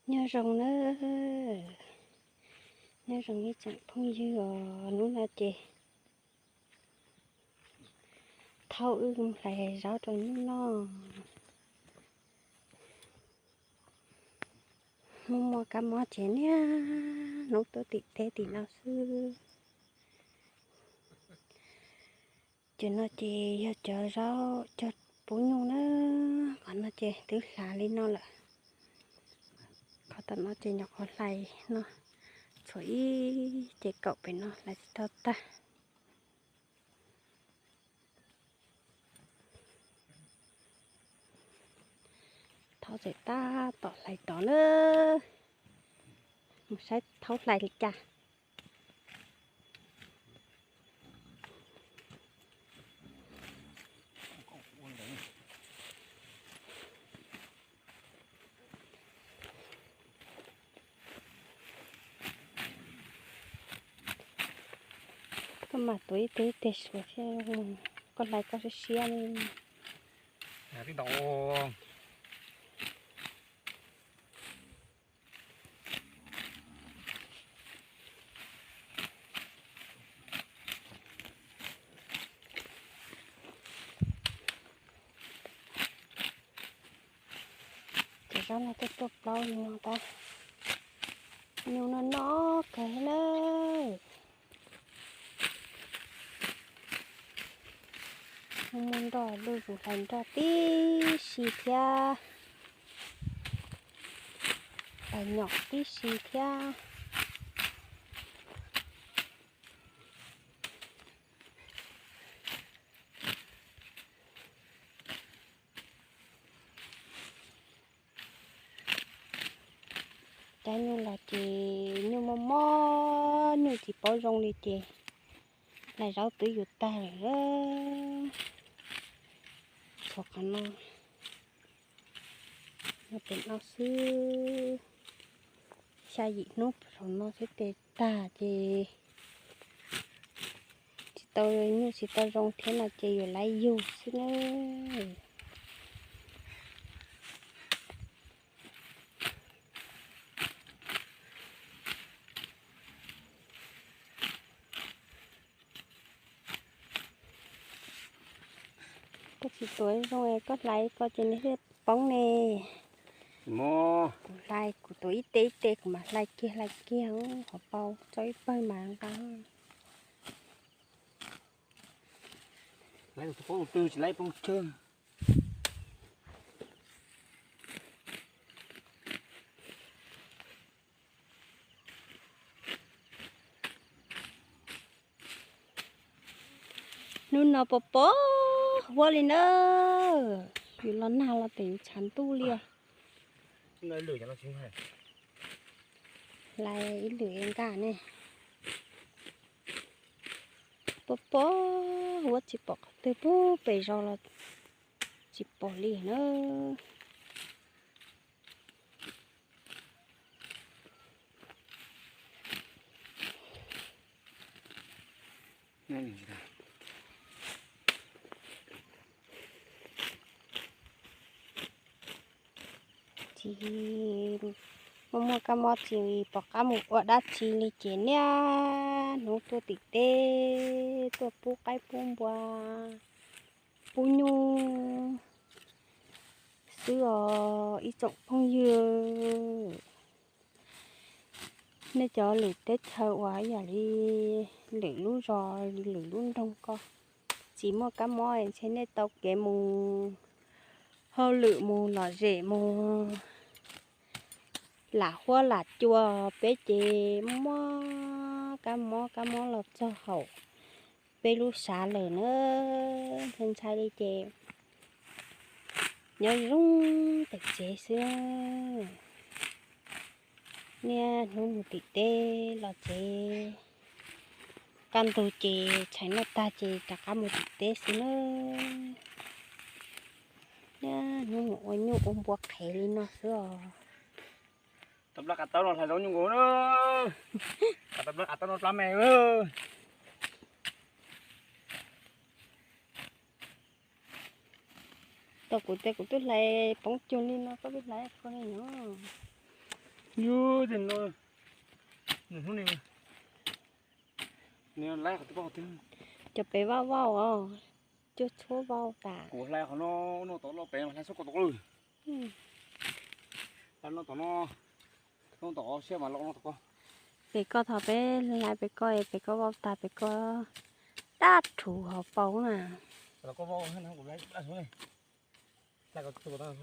Nyob zoo na, nyob zoo ib tsoom phooj ywg os, hnub no ces thaum wb hlais zaub rau nyuj noj, muaj muaj kab mob ces niaj hnub tuaj tim teb tim no xwb. Ces no ces yog cov zaub cog pub nyuj na, qhov no ces twb hlav li no lawm. Qhov tom no ces nyuam qhuav hlais no, tshuav ib ce kaum pem no hlais tsis tau tag. Thaub txawm tab tom hlais tod na, mus saib thaub hlais li cas. Koj mam tuav ib teg ib teg suav thiab, koj hlais koj siab siab li. Ces zaub no tuaj tuaj plaub li no tab, nyuj no no kawg li na. Muaj nroj luj zus hlais nroj tib si thiab, hlais nyom tib si thiab. Cab nyuj los ces nyuj mob mob, nyuj tsis paub zoo li ces hlais zaub twb yus tag lawm. Tshuav qhov no, no pem no xwb, xya yim hnub saum no xwb tes tag ces tsis tau, nyuj tsis tau zoo thiab no ces yuav laib yug xwb na. Koj tsis tuav zoo es koj hlais ko ces nws thiaj poob ne. Kuv hlais, kuv tuav ib teg ib teg, kuv mam hlais kiag hlais kiag, qhov paus tso ib pawg mas nqa. Laib tus poob tus twg tsis laib poob tsawg. Hnub no pos pos huab li na, yus los nag los tes yus tshav ntuj li os. Hlais ib lwm nkaj ne. Pos pos huab tsis pom qhov twg, pub pem zos los tsis pom li na. Tsis muaj muaj kab mob tsis pom qab mus ua dab tsi li ces niaj hnub tuaj tim teb tuaj pub qaib pub npua pub nyuj xwb os ib tsoom phooj ywg. Nej cov lwm teb chaws uas yam li lwm lub zos lwm lub nroog ko tsis muaj kab mob ntshe nej tau kev mus hauj lwm mus lom zem mus lam huab lam cua, peb ces muaj kab mob kab mob los txog haum peb lub sav lawm na. Ntshai ntshai li ces nyob zoo pem tsev xwb. Niaj hnub mus tim teb los tsev, kaj ntug ces tshais noj tag ces rov qab mus tim teb xwb na. Niaj hnub mus ua nyuj ua npua qhev li no xwb os. Tau plab qav taub no hlais zaub nyuj nkaus na. Tau plab qav taub no plab me. Tau kuv tias kuv twb hlais poob cuag li no koj twb hlais koj li no. Yus, hnub no, nws hnub ni, nws laib qhov twg pauj qhov twg. Cov pem vau vau os, cuaj tshuab vau tas. Kuv hlais qhov no, no tom los pem hlais xub ko tom lawm. Hlais no tom no, no tom siab mas los no tom ko. Pem ko thaum peb hlais pem ko es pem ko vau tas pem ko dab rhuv hauv paus na. Los ko vau, kuv hlais dab rhuv ne. Hlais ko tau.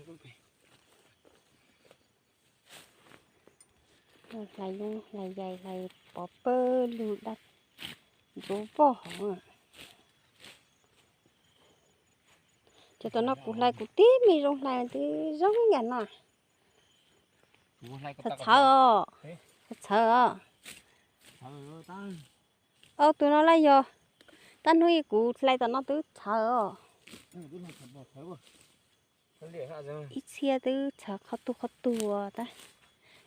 Hlais zoo, hlais yaig, hlais pov pawg lug dab ntxuav voj hauv. Ces tam no kuv hlais kuv tib me zoo hlais twb zoo yam no. Txhawv txhawv os, txhawv txhawv os. Ob tug no laj yog, tab hnub ib kuv hlais tom no twb txhawv os. Ib txhia twb txhawv qhov tug qhov tug tab.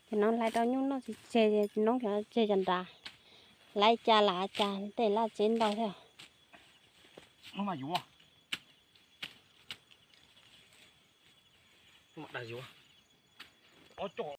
Ces no hlais rau nyuj noj tsis tseg, noob tseg cov nrad. Hlais cas lam cas tej laj tsev ntau thiab. Ob cov